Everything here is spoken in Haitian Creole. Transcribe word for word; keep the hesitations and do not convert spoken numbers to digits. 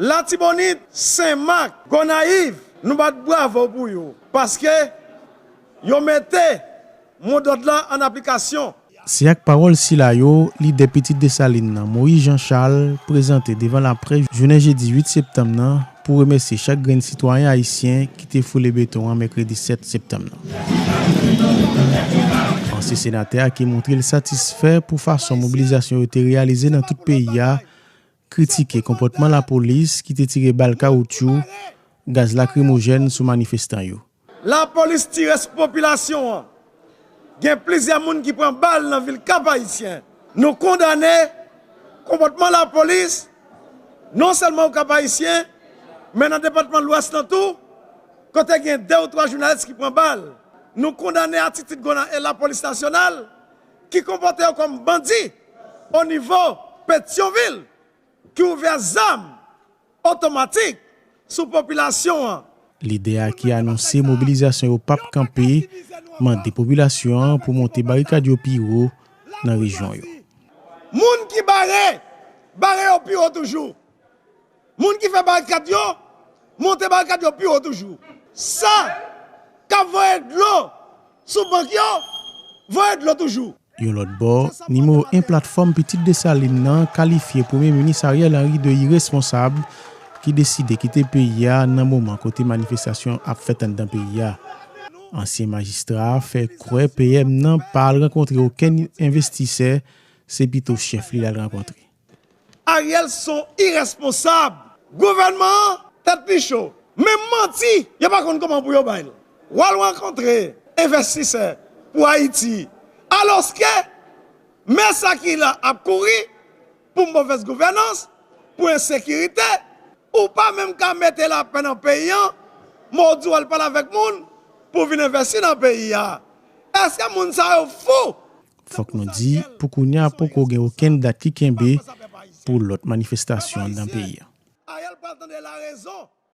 Latibonit, Senmak, Gonayiv, nou bat bravo pou yo, paske yo mete modòd la an aplikasyon. Se ak pawòl sila yo, lidè Pitit Desalin nan, Moïse Jean Charles, prezante devan laprès jounen jedi uit septanm nan pou remèsye chak grenn sitwayen ayisyen ki te foule beton an mèkredi sèt septanm nan. Ansyen senatè a ki montre l satisfè pou fason mobilizasyon yo te reyalize nan tout peyi a, kritike konpòtman lapolis ki te tire bal kawotchou, gaz lakrimojèn sou manifestan yo. Lapolis tire sou popilasyon an. Gen plizyè moun ki pran bal nan vil Kap-Ayisyen. Nou kondane konpòtman lapolis, non sèlman o Kap-Ayisyen, men nan depatman Lwès lan tou, kote gen de ou twa jounalis ki pran bal. Nou kondane atitid gona-, e lapolis nasyonal ki konpòte yo kòm bandi o nivo Petyonvil, ki ouvè zam otomatik sou popilasyon an. Lidè a ki anonse mobilizasyon yo p ap kanpe, mande popilasyon an pou monte barikad yo pi wo nan rejyon yo. Moun ki bare, bare yo pi wo toujou. Moun ki fè barikad yo, monte barikad yo pi wo toujou. Sa k ap voye dlo sou bank yo, voye dlo toujou. Yon lòt bò, nimewo en platfòm Pitit Desalin nan kalifye Premye Minis Ariel Henry de iresponsab, ki deside kite peyi a nan moman kote manifestasyon ap fèt anndan peyi a. Ansyen majistra a fè kwè P M nan pa al rankontre okenn envestisè, se pito chèf li l al rankontre. Ariel se yon iresponsab. Gouvènman an, tèt li cho. Menm manti, yo pa konn kòman pou yo bay l. W al rankontre envestisè pou Ayiti. Alòske, men sa ki la ap kouri pou movèz gouvènans, pou ensekirite, ou pa menm ka mete lapè nan peyi an, men w di w al pale avèk moun pou vin envesti nan peyi a. Èske moun sa yo fou? Fòk nou di, pou kounye a poko gen okenn dat ki kenbe pou lòt manifestasyon anndan peyi a. Ariel pral tande larezon.